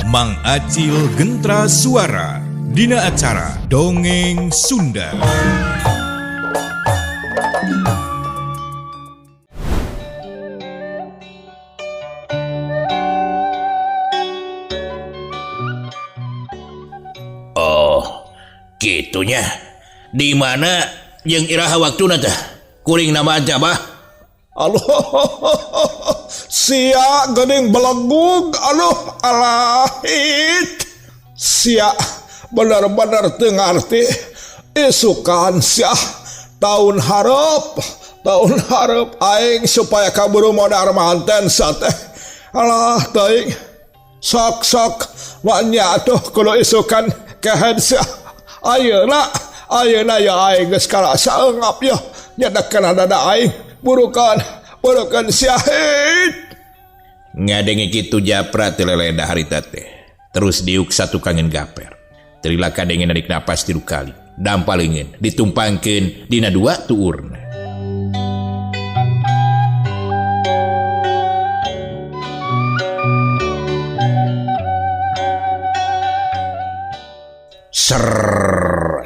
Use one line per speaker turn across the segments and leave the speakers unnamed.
Mang Acil Gentra Suara Dina acara Dongeng Sunda.
Oh gitunya di mana jeung iraha waktuna teh kuring nama aja bah.
Aduh, sia geuning belegug aduh alahit. Sia bener-bener teu ngarti isukan sia tahun hareup aing supaya kaburu modar manten sia teh. Alah teuing sok-sok manya atuh kudu isukan kehed sia. Ayeuna ayeuna ya aing geus karasa eungap ya nyedekeun dada aing. Burukan, burukan syahid.
Ngadenge kitu Japra teh leleda harita teh. Terus diuk satu kangen gaper. Terila kadenge narik napas 3 kali. Dampal leungeun ditumpangkeun dina 2 tuurna. Ser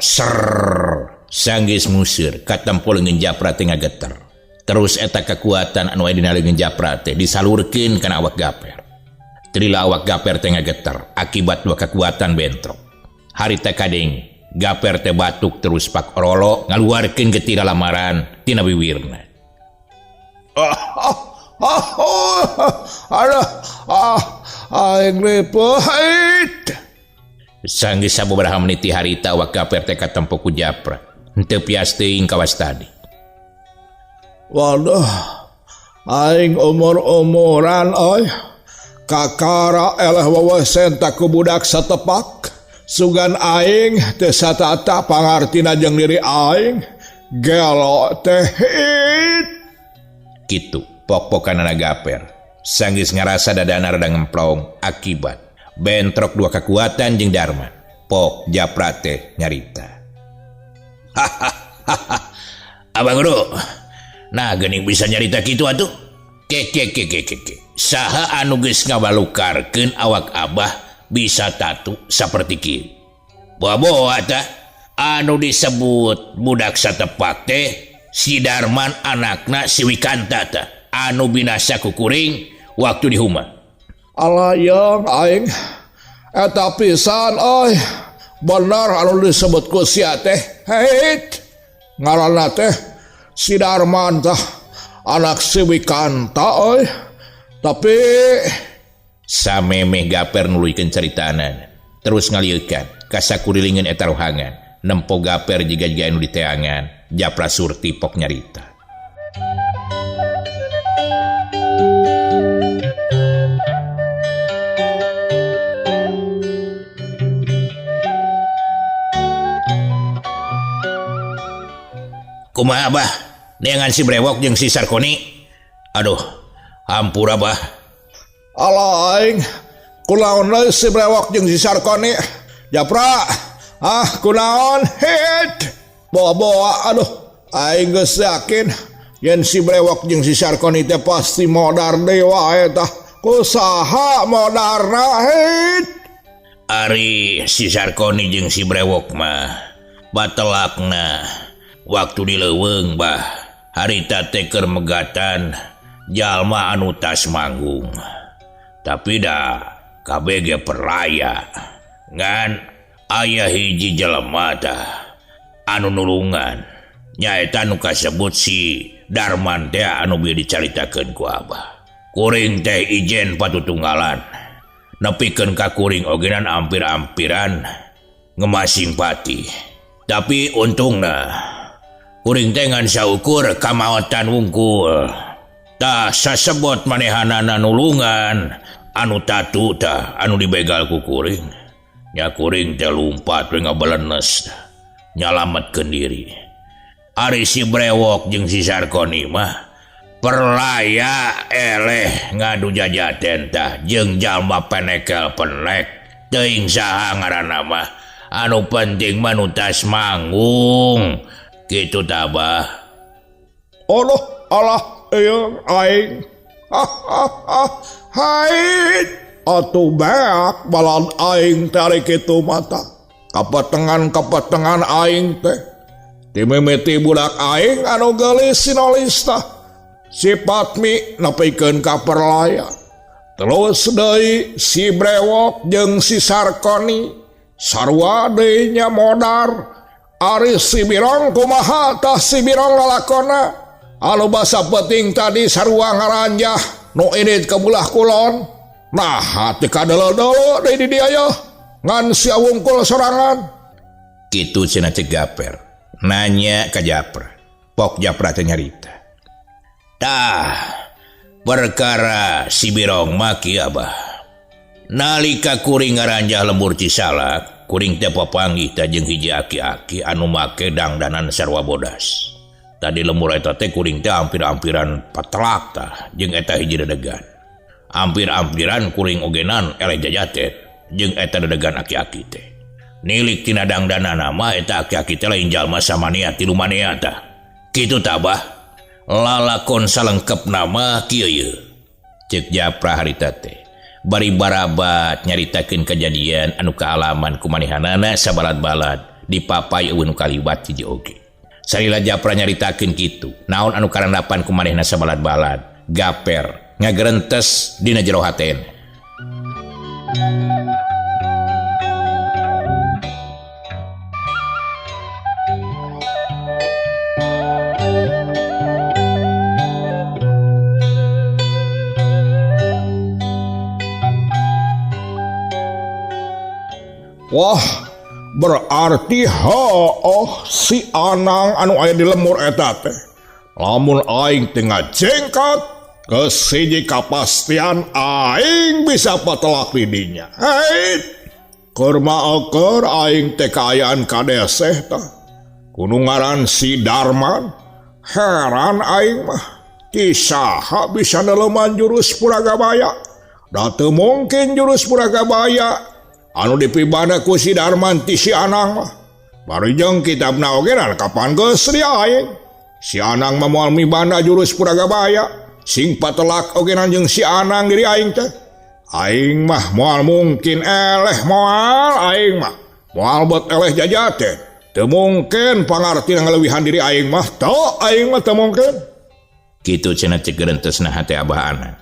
ser sanggeus museur katempo leungeun Japra teh ngageter. Terus eta kekuatan anu aya dina leungeun Japra teh disalurkeun kana awak gaper. Terila awak gaper teh ngageter akibat dua kekuatan bentrok. Harita kadeng gaper teh batuk terus pak orolo ngaluarkeun getih lamaran tina wiwirna.
Aduh, aing leupeut.
Sanggeus sababaraha menit ti harita awak gaper teh katempo ku Japra. Henteu pias teuing kawas tadi.
Waduh, aing umur-umuran oi. Kakara eleh wewesen tak ku budak satepak. Sugan aing teu satata pangartina jeung diri aing. Gelo teh hit.
Kitu pok-pokanana gaper. Sanggeus ngarasa dadana rada ngemplong akibat bentrok dua kekuatan jeung Darma. Pok Japra teh nyarita. Hahaha. Abang Guru. Nah geuning bisa nyarita kitu atuh. Ke ke ke ke ke. Saha anu geus ngabalukarkeun awak abah bisa tatu saperti kieu. Boa-boa tah anu disebut budak satepak teh si Darman anakna si Wikanta tah anu binasa ku kuring waktu di huma.
Alah yang aing eta pisan euy. Bener anu disebut ku sia teh. Heit. Ngaranna teh si Darman tah anak si Wikanta euy. Tapi
samemeh gaper nuluykeun caritana terus ngaliekan ka sakurilingeun eta rohangan nempo gaper jiga-jiga anu diteangan Japra Surti pok nyarita. Kumaha abah neangan si Brewok jeung si Sarkoni? Aduh, hampura bah.
Alah aing, kunaon deui si Brewok jeung si Sarkoni? Japra, ah kunaon? Hit. Bawa-bawa aduh, aing geus yakin yen si Brewok jeung si Sarkoni teh pasti modar deui wae tah. Kusaha modarna hit?
Ari si Sarkoni jeung si Brewok mah batelakna waktu di leuweung bah. Harita teh keur megatan jalma anu tas manggung. Tapi dah KBG perlaya ngan aya hiji jelema tah anu nulungan nyaeta nu kasebut si Darman teh anu bieu dicaritakeun ku abah. Kuring teh ijen patutunggalan nepikeun ka kuring ogenan ampir-ampiran ngemasing pati. Tapi untungna kuring teh ngan saukur kamaotan wungkul. Tah sasebot manehanana nulungan anu tatu tah anu dibegal ku kuring. Nya kuring teh lumpat we ngabelenes nyalametkeun diri. Ari si Brewok jeung si Sarkoni mah perlaya eleh ngadu jajaten tah jeung jalma penekel penek teuing saha ngaranna mah anu penting mah nu tas manggung. Kitu tah bah.
Allah Allah euy aing. Haid. Atuh beak balad aing teh ari kitu mata. Kapatengan-kapatengan aing teh. Ti mimiti budak aing anu geulis sinolis tah. Si Patmi nepikeun ka perlayan. Terus deui si Brewok jeung si Sarkoni sarua deui nya modar. Ari si Birong kumaha tah si Birong lalakona. Anu basa penting tadi sarua ngaranjah nu indit ke belah kulon. Nah teu kadelo-delo deui di dieu yeuh. Ngan sia wungkul sorangan.
Kitu cenah Cek Gaper. Nanya ka Japra. Pok Japra teh nyarita. Tah, perkara si Birong mah kieu Abah. Nalika kuring ngaranjah lembur Cisalak, kuring teh papanggih teh jeung hiji aki-aki anu make dangdanan sarua bodas. Tadi lembur eta teh kuring teh hampir-hampiran patelak tah jeung eta hiji dedegan. Hampir-hampiran kuring ogenan eleh jajatet jeung eta dedegan aki-aki teh. Nilik tina dangdanana mah eta aki-aki teh lain jalma samania tilu mania tah. Kitu tah Abah. Lalakon salengkep nama kieu yeuh. Ceuk Japra harita teh. Bari barabat nyaritakeun kejadian anu kaalaman ku manehanana sabalad-balad dipapai eueuh nu kaliwat hiji oge. Salila Japra nyaritakeun kitu, naon anu karandapan ku manehna sabalad-balad, gaper ngagerentes dina jero hatena.
Wah, berarti hooh si Anang anu aya di lemur eta teh. Lamun aing teu ngajengkot, geus hiji kapastian aing bisa patelak di dinya. Heit, keur maoker aing teh kaayaan kadeseh tah. Kudu ngaran si Darman, heran aing mah. Ti saha bisa neleuman jurus Puragabaya? Da teu mungkin jurus Puragabaya anu dipibana ku si Darman ti si Anang mah. Bari jeung kitabna oge dan kapan geus di aing. Si Anang mah moal mibanda jurus Puragabaya. Sing patelak oge jeung si Anang diri aing teh. Aing mah moal mungkin eleh moal aing mah. Moal bet eleh jajate. Teu mungkin pangartina ngaleuwihan diri aing mah. Teu aing mah teu mungkin.
Kitu cenah cek gerentesna hate Abah Anang.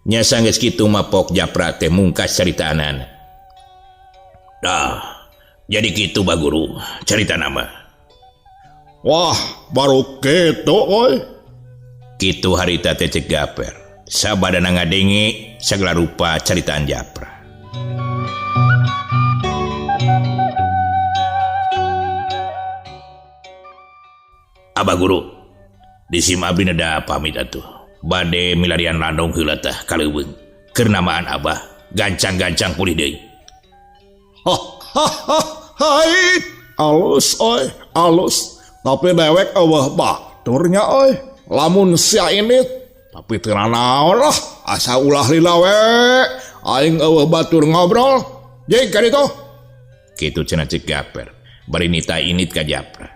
Nya sanggeus kitu mah Pok Japra teh mungkas caritaanana. Dah, jadi kitu Bah Guru, carita nama.
Wah, baru kitu euy.
Kitu harita teh cek Gaper. Sabadana ngadenge sagala rupa caritaan Japra. Abah Guru, di sim abdi neda pamit atuh. Bade milarian landong heula tah ka leuweung. Keur namaan Abah, gancang-gancang pulih deui.
Hai, alus oi, alus. Tapi dewek eueuh baturnya oi. Lamun sia ini tapi teu nanaon lah, asa ulah lila we. Aing eueuh batur ngobrol. Jeung ka ditu.
Kitu cenah cek Gaper. Bari nita init ka Japra.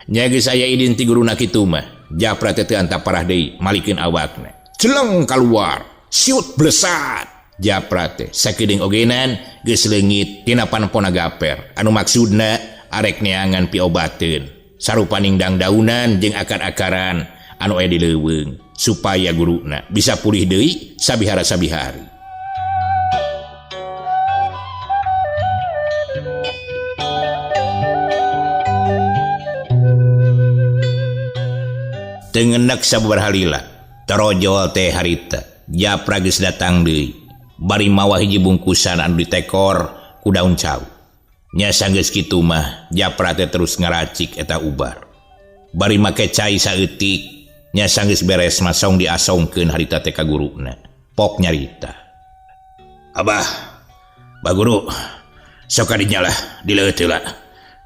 Nya geus aya idin ti guruna kitu mah. Japra teh teu antap parah deui, malikeun awakna. Celeng kaluar, siut blesat. Japra teh sakedeung ogenan geus leungit tina panpona Gaper anu maksudna arek neangan piobateun sarupaning dangdaunan jeung akar-akaran anu aya di leuweung supaya guruna bisa pulih deui sabihara-sabihari. Teu ngenek sababaraha lila tarojol teh harita Japra geus datang deui bari mawa hiji bungkusan anu ditekor ku daun cau. Nya sanggeus kitu mah Japra teh terus ngaracik eta ubar. Bari make cai saeutik nya sanggeus beres mah song diasongkeun harita teh ka guruna. Pok nyarita. Abah, Bah Guru, sok kadinya lah dileueut heula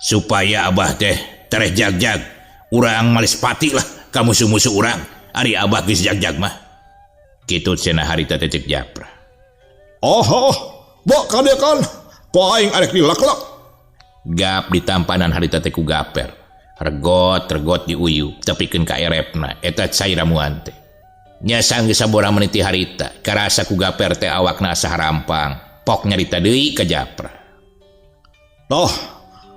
supaya Abah teh tereh jag-jag urang malis pati lah ka musuh-musuh urang. Ari Abah geus jag-jag mah. Kitu cenah harita teh cek Japra.
Oh, bok kadekan, ku aing arek dileklek.
Gap ditampanan harita teh ku Gaper. Regot-regot diuyup tepikeun ka erepna eta cai ramuan teh. Nya sanggeus sabora meniti harita, karasa ku Gaper teh awakna asa harampang. Pok nyarita deui ka Japra.
Toh,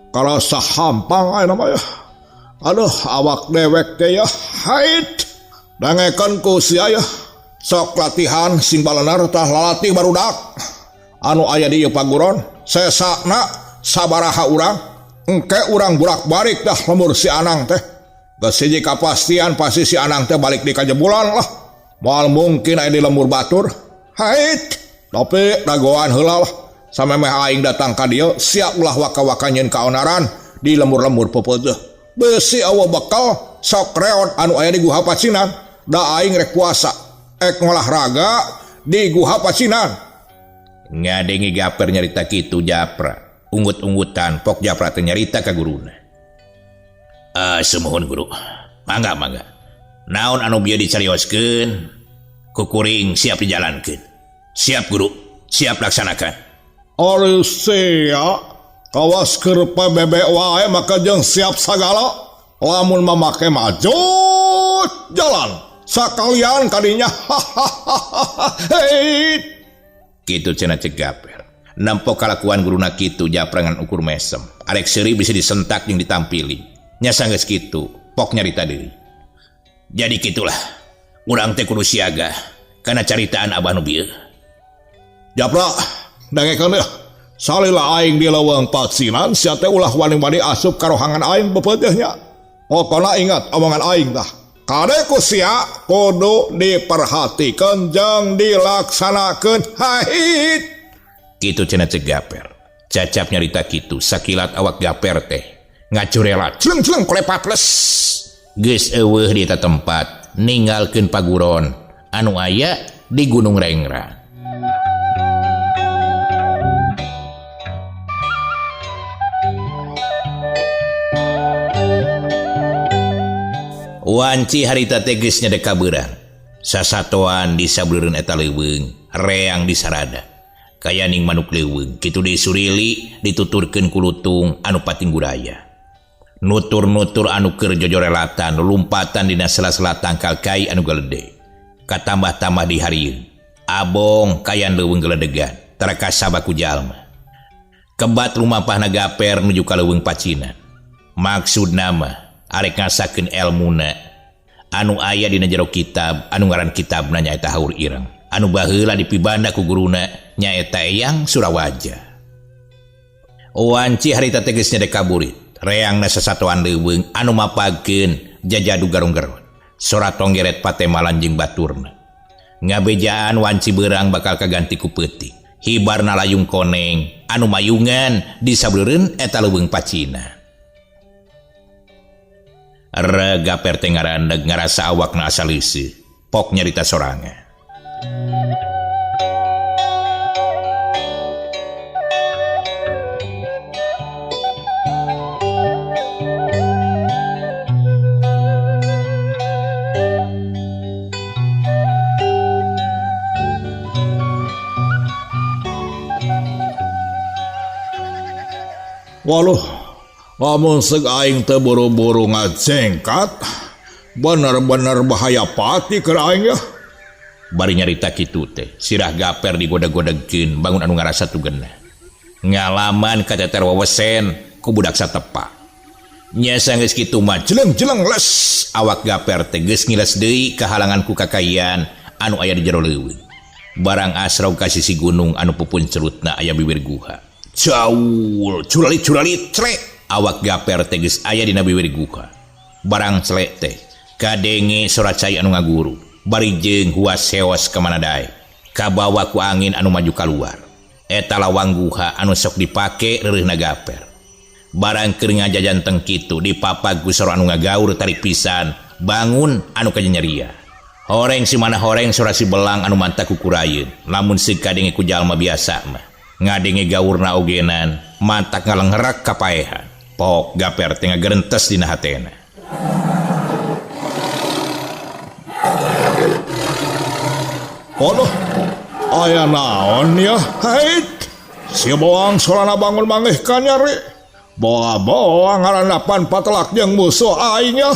karasa hampang aya mah ya. Aduh, awak dewek teh ya. Hait. Dangekeun ku sia ya. Sok latihan sing balener tah lalatih barudak. Anu aya di ieu paguron, sesakna sabaraha urang, engke urang burak-balik dah lembur si Anang teh. Geus hiji kapastian pasti si Anang teh balik di kajebulan lah. Moal mungkin aya di lembur batur. Hait. Tapi dagoan heula lah. Samemeh aing datang ka dieu, siap ulah waka-waka nyeun kaonaran di lembur-lembur pepeuteuh. Besi awa bekal sok reot anu aya di Guha Pacinan. Da aing rek puasa, ek ngolahraga di Guha Pacinan.
Ngadenge Gaper nyarita kitu Japra. Unggut-unggutan pok Japra teh nyarita ka guruna. Sumuhun guru. Mangga mangga. Naon anu bieu dicarioskeun? Ku kuring siap dijalankeun. Siap guru, siap laksanakan.
Ari sia, kawas keur PBB wae maka jeung siap sagala. Lamun mamake maju jalan sakalian kadinya. Hei.
Kitu cenah cek Gaper. Nempo kalakuan guruna kitu Japra ngan ukur mesem. Arek seuri bisa disentak jeung ditampili. Nya sanggeus kitu, pok nyarita deui. Jadi kitulah, urang teh kudu siaga kana caritaan abah nu bieu.
Japra, dangekeun deui. Salila aing di leuweung Pacinan, sia teh ulah wani-wani asup ka rohangan aing beupeuteuh nya. Pokona ingat omongan aing tah. Kade ku sia kudu diperhatikeun jeung dilaksanakeun. Hait.
Kitu cenah cek Gaper. Cacap nyarita kitu sakilat awak Gaper teh ngacurela celeng-celeng kolepat les. Geus eueuh di eta tempat ninggalkeun paguron anu aya di Gunung Rengrang. Wanci harita teh geus nyedek kabeurang. Sasatoan di sabeureun eta leuweung, reang di sarada. Kayaning manuk leuweung, kitu deui surili dituturkeun ku lutung anu patingguraya. Nutur-nutur anu keur jojorelatan, lumpatan dina sela-sela tangkal kai anu galede. Katambah-tambah di harieun. Abong kayan leuweung geledegan, tara kasaba ku jalma. Kebat lumapahna Gaper nuju ka leuweung Pacinan. Maksudna mah arek ngasakeun elmuna anu aya dina jero kitab anu ngaran kitabna nyaeta Haur Ireng anu baheula dipibanda ku guruna nyaeta Eyang Surawaja. Wanci harita teh geus nyedek kaburit, reangna sasatoan leuweung anu mapagkeun jajadu garong-garong. Sora tonggeret patemalan jeung baturna. Ngabejaan wanci beurang bakal kaganti ku peuting. Hibarna layung koneng anu mayungan di sabeureun eta leuweung Pacina. Gaper teh ngarandeg ngarasa awakna asa leuseuh. Pok nyarita sorangan.
Waluh, lamun seug aing teu buru-buru ngajengkat, bener-bener bahaya pati keur aing ya.
Bari nyarita kitu teh, sirah Gaper digoda-godegkeun bangun anu ngarasa tugena. Ngalaman kateter wewesen ku budak satepa. Nya sanggeus kitu mah jeleng-jeleng les awak Gaper teh geus ngiles deui kahalangan ku kakayan anu aya di jero leuweung. Barang asrog ka sisi gunung anu pupun cerutna aya bibir guha. Caul, curalit-curalit, celek. Awak Gaper teh geus aya dina bibir guha. Barang celek teh kadenge sora cai anu ngaguru. Bari jeung huas heos ka mana dae. Kabawa ku angin anu maju kaluar. Eta lawang guha anu sok dipake reureuhna Gaper. Barang keur ngajajanteng kitu dipapag ku sora anu ngagaur tarik pisan, bangun anu kanyeria. Horeng si mana horeng sora si belang anu mantak kukurayeun. Lamun seug kadenge ku jalma biasa mah. Ngadenge gaurna ogenan, mantak ngalengrak kapaehan. Pok Gaper teh ngagerentes dina hatena.
Aduh, aya naon ya? Hait. Si boang sorana bangun manggih ka nyari. Boa-boa ngarandapan patelak jeung musuh aing ya.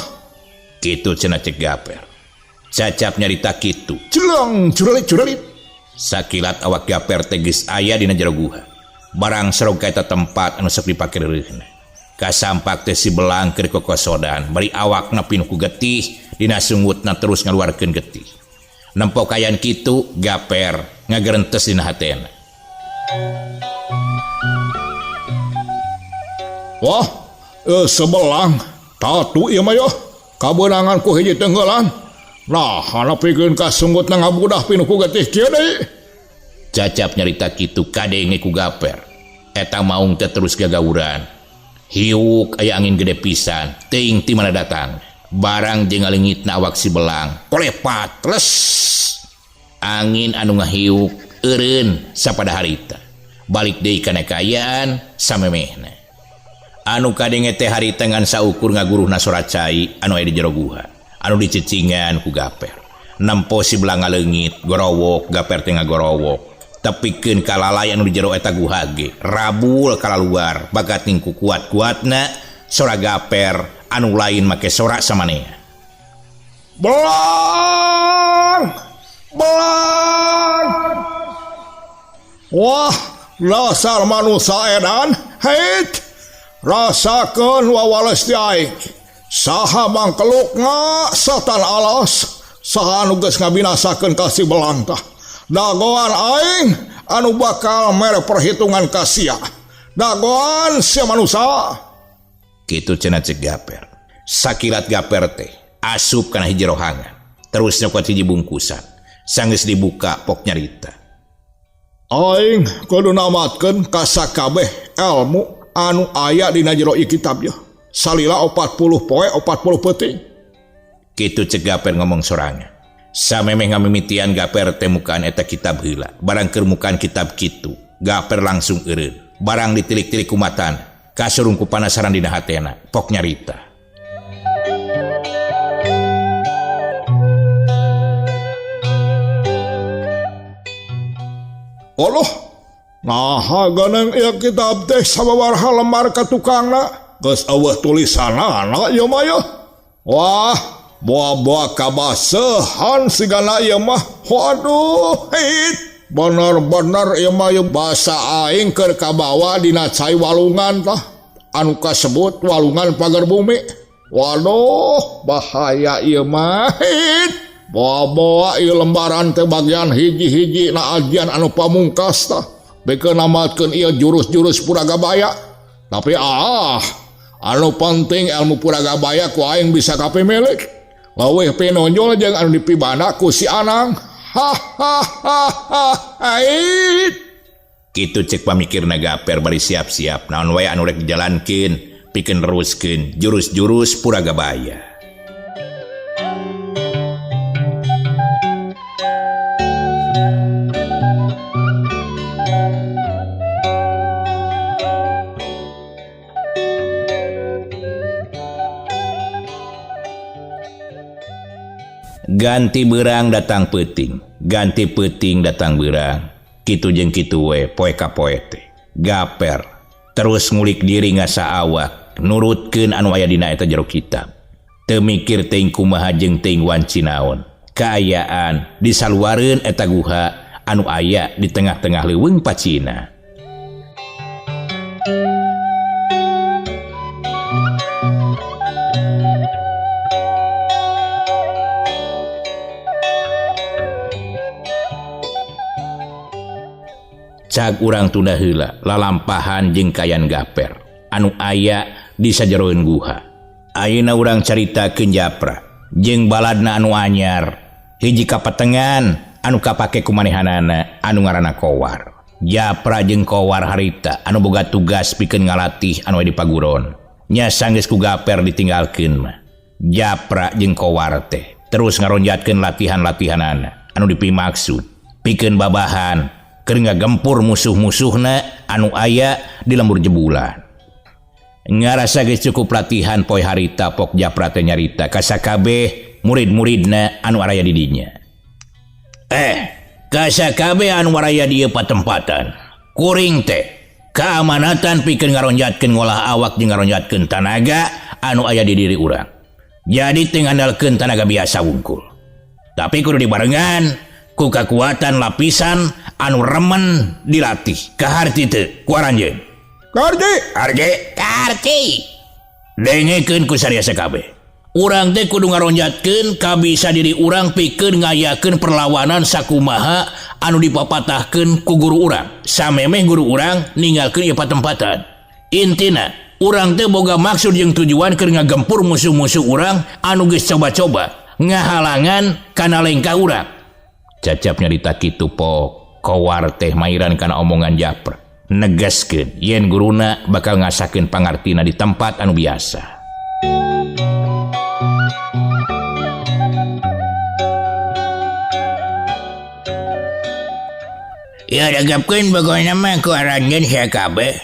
Kitu cenah cek Gaper. Cacap nyarita kitu.
Jeleng, curalit-curalit.
Sakilat awak Gaper teh geus aya dina jero guha. Barang serog ka eta tempat anu sok dipake reureuhna. Kasampak teh si Belang keur kokosodan, bari awakna pinuh ku getih, dina sungutna terus ngaluarkeun getih. Nempo kaayaan kitu, Gaper ngagerentes dina hatena.
Wah, sebelang tatu ieu mah yoh. Kabeunangan ku hiji tenggelan. Nah, hana pikeun ka sungutna ngabudah pinuh ku getih kieu deui.
Cacap nyarita kitu kadenge ku Gaper. Eta maung teh terus gagawuran. Hiuk aya angin gede pisan, teuing ti mana datang. Barang jeung ngalengitna awak si Belang, kolepat les. Angin anu ngahiuk eureun sapada harita. Balik deui kana kaayaan samemehna. Anu kadenge teh harita ngan saukur ngaguruhna sora cai anu aya di jero guha, anu dicicingan ku Gaper. Nempo si Belang ngaleungit, gorowok, Gaper teh ngagorowok. Tepikeun ka lalay anu di jero eta guha ge, rabul kalaluar, bagat ning ku kuat-kuatna sora Gaper anu lain make sora samanea.
Belang! Belang! Wah, dasar manusia edan, heit! Rasakeun wawales ti aing. Saha mangkelukna setan alas, saha anu geus ngabinasakeun ka si Belang tah. Dagoan aing anu bakal mere perhitungan ka sia. Dagoan sia manusia.
Kitu cenah cek Gaper. Sakilat Gaper teh asup kana hiji rohangan. Terus nyokot hiji bungkusan. Sanggeus dibuka pok nyarita.
Aing kudu namatkeun ka sakabeh ilmu anu aya dina jero ieu kitab yeuh. Salila 40 poe 40 peuting.
Kitu cek Gaper ngomong sorangan. Samemeh ngamimitian Gaper teh mukaan eta kitab heula. Barang keur mukaan kitab kitu, Gaper langsung eureun. Barang ditilik-tilik ku matana, kasurung ku panasaran dina hatena, pok nyarita.
Oloh, naha geuning ieu kitab teh sababaraha lembar ka tukangna, geus eueuh tulisanana ieu mah yeuh. Wah, boa-boa kabasehan sigana ieu mah. Waduh, hit. Bener-bener ieu mah ieu basa aing keur kabawa dina cai walungan tah. Anu kasebut walungan pagar bumi. Waduh, bahaya ieu mah. Hit. Boa-boa ieu lembaran teh bagian hiji-hiji na ajian anu pamungkas tah. Beukeun namatkeun ieu jurus-jurus Puragabaya. Tapi anu penting ilmu Puragabaya ku aing bisa kapimilik. Leuwih pinonjol jeung anu dipibanda ku si Anang. Ha ha ha ha. Ait.
Kitu cek pamikirna Gaper bari siap-siap naon wae anu rek dijalankeun pikeun neruskeun jurus-jurus Puragabaya. Ganti berang datang peuting, ganti peuting datang berang. Kitu jeung kitu we poe ka poe teh. Gaper terus ngulik diri ngasa awak, nurutkeun anu aya dina eta jero kitab. Teu mikir teuing kumaha jeung teuing wanci naon. Kaayaan disaluareun eta guha anu aya di tengah-tengah leuweung pacina. Cag urang tunda heula lalampahan jeung kayan Gaper anu aya di sajeroeun guha. Ayeuna urang caritakeun Japra jeung baladna anu anyar, hiji kapatengan anu kapake ku manehanana anu ngaranna Kowar. Japra jeung Kowar harita anu boga tugas pikeun ngalatih anu aya di paguron. Nya sanggeus ku Gaper ditinggalkeun mah. Japra jeung Kowar teh terus ngaronjatkeun latihan-latihanana anu dipimaksud pikeun babahan keur ngagempur musuh-musuhna anu aya di lembur jebulan. Ngarasa geus cukup latihan poe harita pok Japra teh nyarita ka sakabeh murid-muridna anu araya di dinya. Ka sakabeh anu araya di ieu patempatan, kuring teh kaamanatan pikeun ngaronjatkeun ngolah awak jeung ngaronjatkeun tanaga anu aya di diri urang. Jadi teu ngandalkeun tanaga biasa wungkul. Tapi kudu dibarengan Ku kakuatan lapisan anu remen dilatih. Kaharti teu ku aranjeun?
Kaharti.
Harti. Kaharti. Dengekeun ku sariasa kabeh. Urang teh kudu ngaronjatkeun kabisa diri urang pikeun ngayakeun perlawanan sakumaha anu dipapatahkeun ku guru urang. Samemeh guru urang ninggalkeun ieu patempatan. Intina, urang teh boga maksud jeung tujuan keur ngagempur musuh-musuh urang anu geus coba-coba ngahalangan kana lengkah urang. Cacap nyarita kitu pok, Kowar teh mairan kana omongan Japra. Negaskeun yen guruna bakal ngasakeun pangartina di tempat anu biasa. Ya dagapkeun pokona mah ku aranjeun sia kabeh.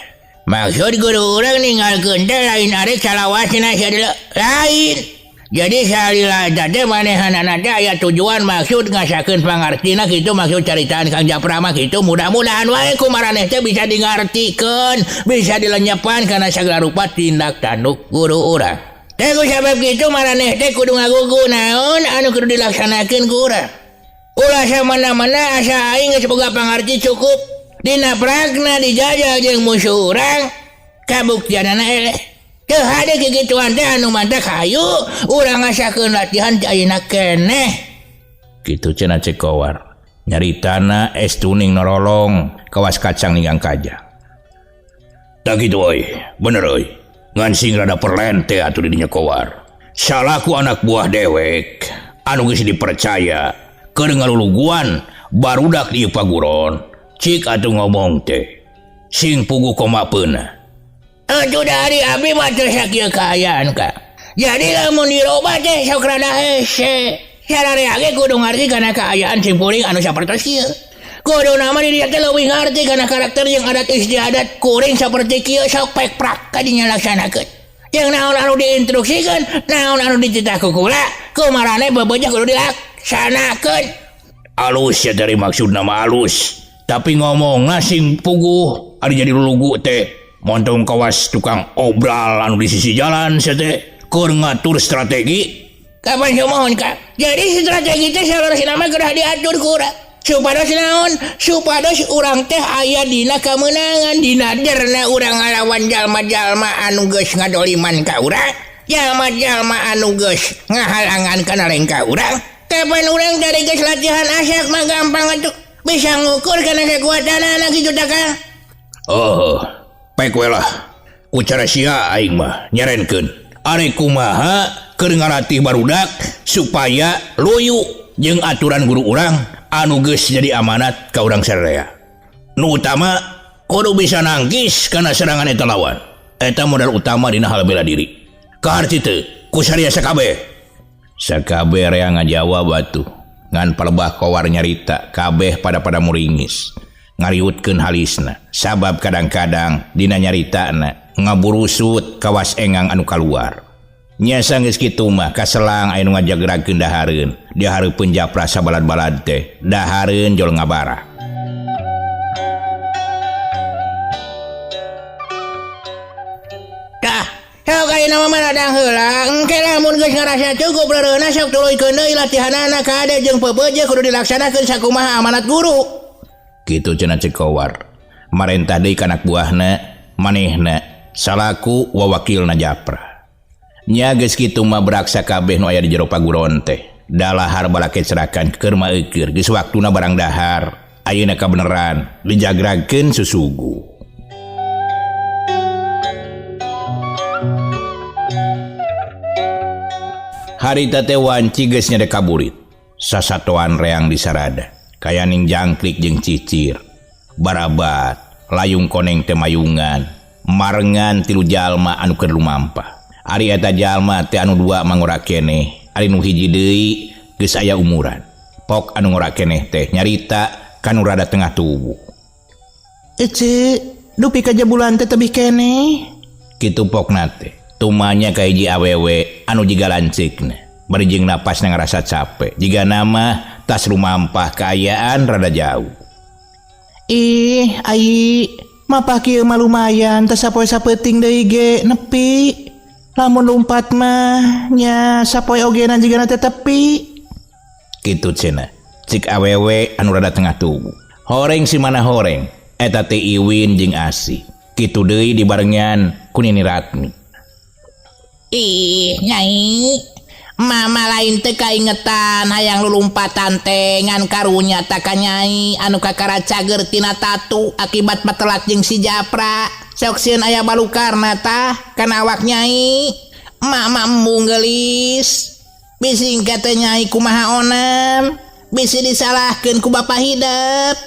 Maksud guru urang ninggalkeun teh lain arek salawasna sia deuleu. Lain. Jadi salila eta teh manehanana teh aya tujuan maksud ngasakeun pangartina kitu maksud caritaan Kang Japra mah kitu mudah-mudahan wae ku maraneh teh bisa dingartikeun, bisa dilenyepan kana sagala rupa tindak tanduk guru urang. Teh ku sabab kitu maraneh teh kudu ngagugu naon anu kudu dilaksanakeun ku urang. Ulah samana-mana asa aing geus boga pangarti cukup. Dina pragna dijajah jeung musuh urang, kabuktianana eleh. Teu hade kikituan teh anu mantak hayu urang ngasakeun latihan ti ayeuna keneh. Kitu cenah Cek Kowar. Nyaritana es tuning norolong kawas kacang ninggang kaja. Tak kitu euy, bener euy. Ngan sing rada perlen teh atuh di dinya Kowar. Salaku anak buah dewek anu geus dipercaya keur ngaluluguan barudak di paguron. Cik atuh ngomong teh. Sing puguh komapeuna. Atuh dari abi mah teu sakieu kaayaan ka. Jadi lamun dirobah teh sok rada hese. Sararea ge kudu ngarti kana kaayaan simkuring anu sapertos ieu. Kudu nama di dieu teh leuwih ngarti kana karakter jeung adat istiadat kuring saperti kieu sok pek prak ka dinya laksanakeun. Jeung naon anu diinstruksikeun, naon anu dititah ku kula, kumarane bebeja kudu dilaksanakeun. Alus ya dari maksud nama alus. Tapi ngomongna sing puguh ari jadi lulugu teh. Montong kawas tukang obral anu di sisi jalan sia teh keur ngatur strategi. Kapan sumohon ka? Jadi strategi teh salarasna mah kedah diatur ku urang. Supados naon? Supados urang teh aya dina kamenangan dina derna urang ngalawan jalma-jalma anu geus ngadoliman ka urang, jalma-jalma anu geus ngahalangan kana lengkah urang. Kapan urang dari geus latihan asak mah gampang atuh bisa ngukur kana kekuatanana kitu tah Kang. Oh, pek we lah. Ku cara sia aing mah nyarenkeun. Arek kumaha keur ngalatih barudak supaya luyu jeung aturan guru urang anu geus jadi amanat ka urang sararea. Nu utama kudu bisa nangkis kana serangan eta lawan. Eta modal utama dina hal bela diri. Kaharti teu ku saria sakabeh. Sakabeh rea ngajawab atuh. Ngan palebah Kowar nyarita kabeh pada muringis. Ngariutkeun halisna sabab kadang-kadang dina nyaritana ngaburusut kawas engang anu kaluar. Nya sanggeus kitu mah kaselang aya nu ngajagrakeun dahareun. Di hareupeun Japra sabalad-balad teh dahareun jol ngabara. Tah, sok ayeuna mah ladang heula. Engke lamun geus ngarasa cukup reureuna sok tuluykeun deui latihanana kade jeung pepeje kudu dilaksanakeun sakumaha amanat guru. Kitu cenah Cek Kowar. Marentah deui ka anak buahna, manehna salaku wawakilna Japra. Nya geus kitu mah beraksa kabeh nu aya di jero paguron teh. Dalahar balake cerakan keur maeukeur geus waktuna barang dahar. Ayeuna kabeneran dijagragkeun susugu. Harita teh wanci geus nyade kaburit. Sasatoan reang disarada. Kayaning jangkrik jeung cicir. Barabat, layung koneng teh mayungan, marengan tilu jalma anu keur lumampah. Ari eta jalma teh anu dua mangora keneh, ari nu hiji deui geus aya umuran. Pok anu ngora keneh teh nyarita kanu rada tengah tubuh. Ece, dupi ka jabulan teh tebih keneh. Kitu pokna teh. Tumanya ka hiji awewe anu jiga lanceukna. Bari jeung napasna ngarasa capek. Jiga nama tas lumampah kaayaan rada jauh. Ih, ai, mapah kieu mah lumayan teh sapoe sapeuting deui ge nepi. Lamun lumpat mah nya sapoe ogena jigana teh tepi. Kitu cenah. Cik awewe anu rada tengah tubuh. Horeng si mana horeng, eta teh Iwin jeung Asih. Kitu deui dibarengan ku Nini Ratmi.
Ih, Nyai. Mama lain teu kaingetan hayang lulumpatan teh ngan karunya ta ka Nyai anu kakara cager tina tatu akibat patelak jeung si Japra. Sok sieun aya balukarna tah kana awak Nyai. Mama embung geulis. Bising kata Nyai kumaha onam. Bisi disalahkeun ku Bapak Hidep.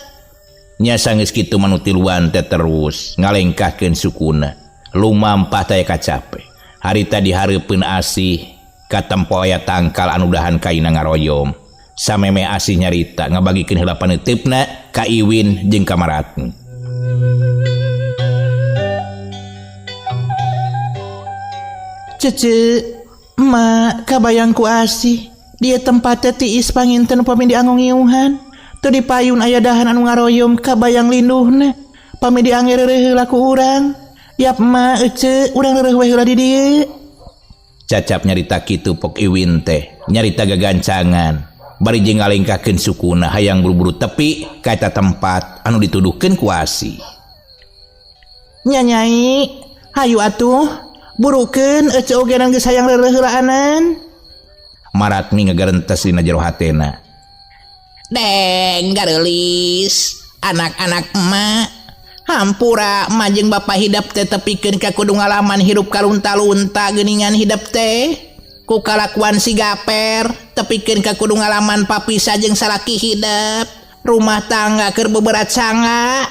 Nya sanggeus kitu manu tiluan teh terus ngalengkahkeun sukuna. Lumampah teh kacape. Harita dihareupeun Asih katempo aya tangkal anu dahan kaina ngaroyom. Sameme Asih nyarita ngabagikeun heula paneuteup ka Iwin jeung ka Maratmi.
Cece, emak kabayang ku Asih. Dia tempat teh tiis panginten upami diangongiuhan. Teu dipayun aya dahan anu ngaroyom kabayang linduhna. Pami diange reureuh heula ku urang. Yap emak ece urang reureuh we heula di dieu.
Cacap nyarita kitu pok Iwin teh nyarita gagancangan bari jeung ngalengkahkeun sukuna hayang buru-buru tepi ka eta tempat anu dituduhkeun ku Asih.
Nya Nyai, hayu atuh burukeun ece oge geus hayang reureuh heulaanan.
Maratmi ngagarentes dina jero hatena.
Deng gareulis anak-anak emak. Hampura emak jeung Bapak Hidep teh tepikeun ka kudu ngalaman hirup kalunta-lunta geuningan hidep teh. Ku kalakuan si Gaper tepikeun ka kudu ngalaman papisa jeung salaki hidep. Rumah tangga keur beberat sangga.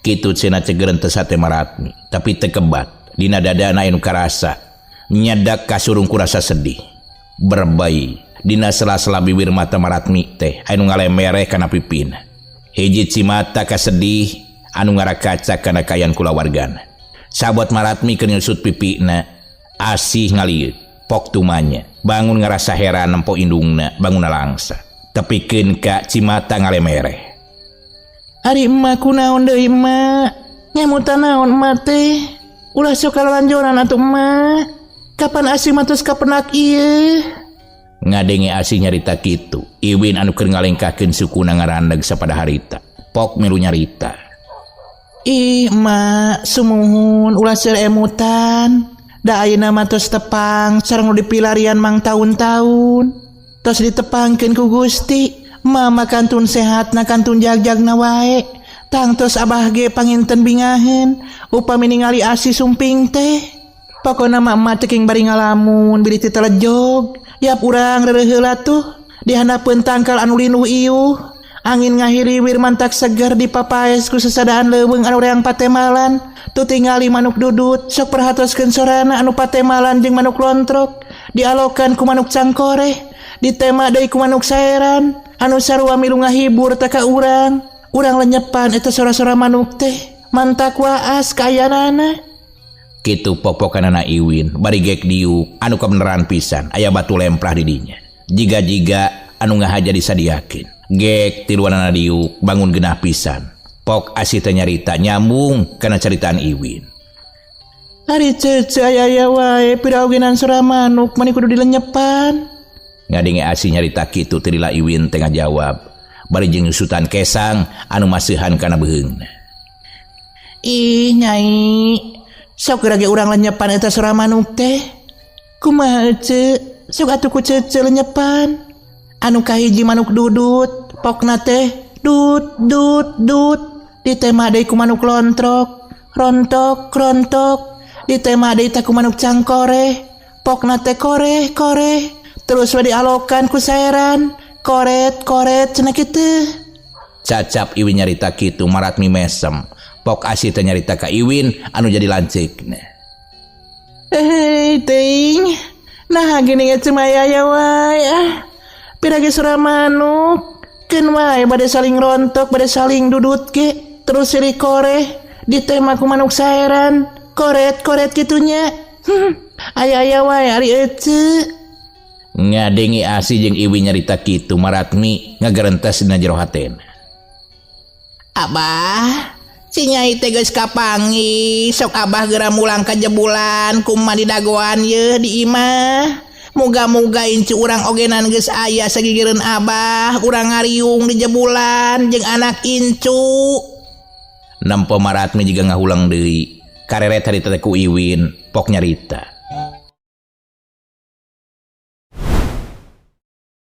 Kitu cenah cegerentes hate Maratmi, tapi teu kebat dina dadana anu karasa nyedak kasurung ku rasa sedih. Berbai dina sela-sela bibir mata Maratmi teh anu ngalemereh kana pipina. Hiji cimata kasedih anu ngarakaca kana kayan kulawargana. Sabot Maratmi keur nyusut pipina, Asih ngalieut, pok tumanya, bangun ngarasa heran nempo indungna, bangunna langsa. Tepikeun ka cimata ngalemereh.
Ari emak kunaon deui emak? Ngemutan naon emak teh? Ulah sok kalalanjoran atuh emak. Kapan Asih mah tos kapenak ieu?
Ngadenge Asih nyarita kitu, Iwin anu keur ngalengkahkeun sukuna ngarandeg sapada harita. Pok milu nyarita.
Ih, emak, sumuhun ulah seur emutan. Da ayeuna mah tos tepang sareng nu dipilarian mang taun-taun. Tos ditepangkeun ku Gusti. Mama kantun sehatna kantun jagjagna wae. Tangtos abah ge panginten bingaheun upami ningali Asih sumping teh. Pokona mah emak ceking bari ngalamun bilih teu telejog. Yap urang reureuh heula tuh di handapeun tangkal anu linuh iuh. Angin ngahiriwir mantak seger di papaes ku sesadaan leuweung anu reang patemalan. Tu tingali manuk dudut sok perhatoskeun sorana anu patemalan jeung manuk lontrok. Dialokan ku manuk cangkoreh, ditema deui ku manuk saeran anu sarua milu ngahibur teh ka urang. Urang lenyepan eta sora-sora manuk teh mantak waas kaayaanana.
Kitu popokanana Iwin bari gek diuk anu kabeneran pisan aya batu lemprah di dinya. Jiga-jiga anu ngahaja disadiakeun. Gek tiluanana diuk bangun genah pisan. Pok Asih teh nyarita nyambung kana caritaan Iwin.
Ari cece aya wae piraogenan sora manuk mani kudu dilenyepan.
Ngadenge Asih nyarita kitu teu lila Iwin teh ngajawab bari jeung nyusutan kesang anu maseuhan kana beuheungna.
Ih Nyai, sok geura ge urang lenyepan eta sora manuk teh. Kumaha ece? Sok atuh ku cece lenyepan. Anu kahiji manuk dudut, pokna teh dut dut dut. Ditema deui ku manuk lontrok, rontok rontok. Ditema deui teh ku manuk cangkoreh, pokna teh koreh koreh. Terus we dialokan ku saeran, koret koret cenah kitu.
Cacap Iwin nyarita kitu Maratmi mesem. Pok Asih teh nyarita ka Iwin anu jadi lanceukna.
Hei teuing, nah gini ge cuma aya wae ah. Pirage sora manuk, keun wae bade saling rontok, bade saling dudut ge, terus silih koreh, ditema ku manuk saeran, koret-koret kitunya. Aya-aya wae ari ece.
Ngadenge Asih jeung Iwin nyarita kitu Maratmi ngagerentes dina jero hatena.
Abah, si Nyai teh geus kapanggih, sok abah geura mulang ka jebulan kumaha didagoan yeuh di imah. Muga-muga incu urang ogenan geus aya sagigireun Abah, urang ngariung di jebulan jeung anak incu.
Nempo Maratmi juga ngahulang deui. Kareret harita teh ku Iwin, pok nyarita.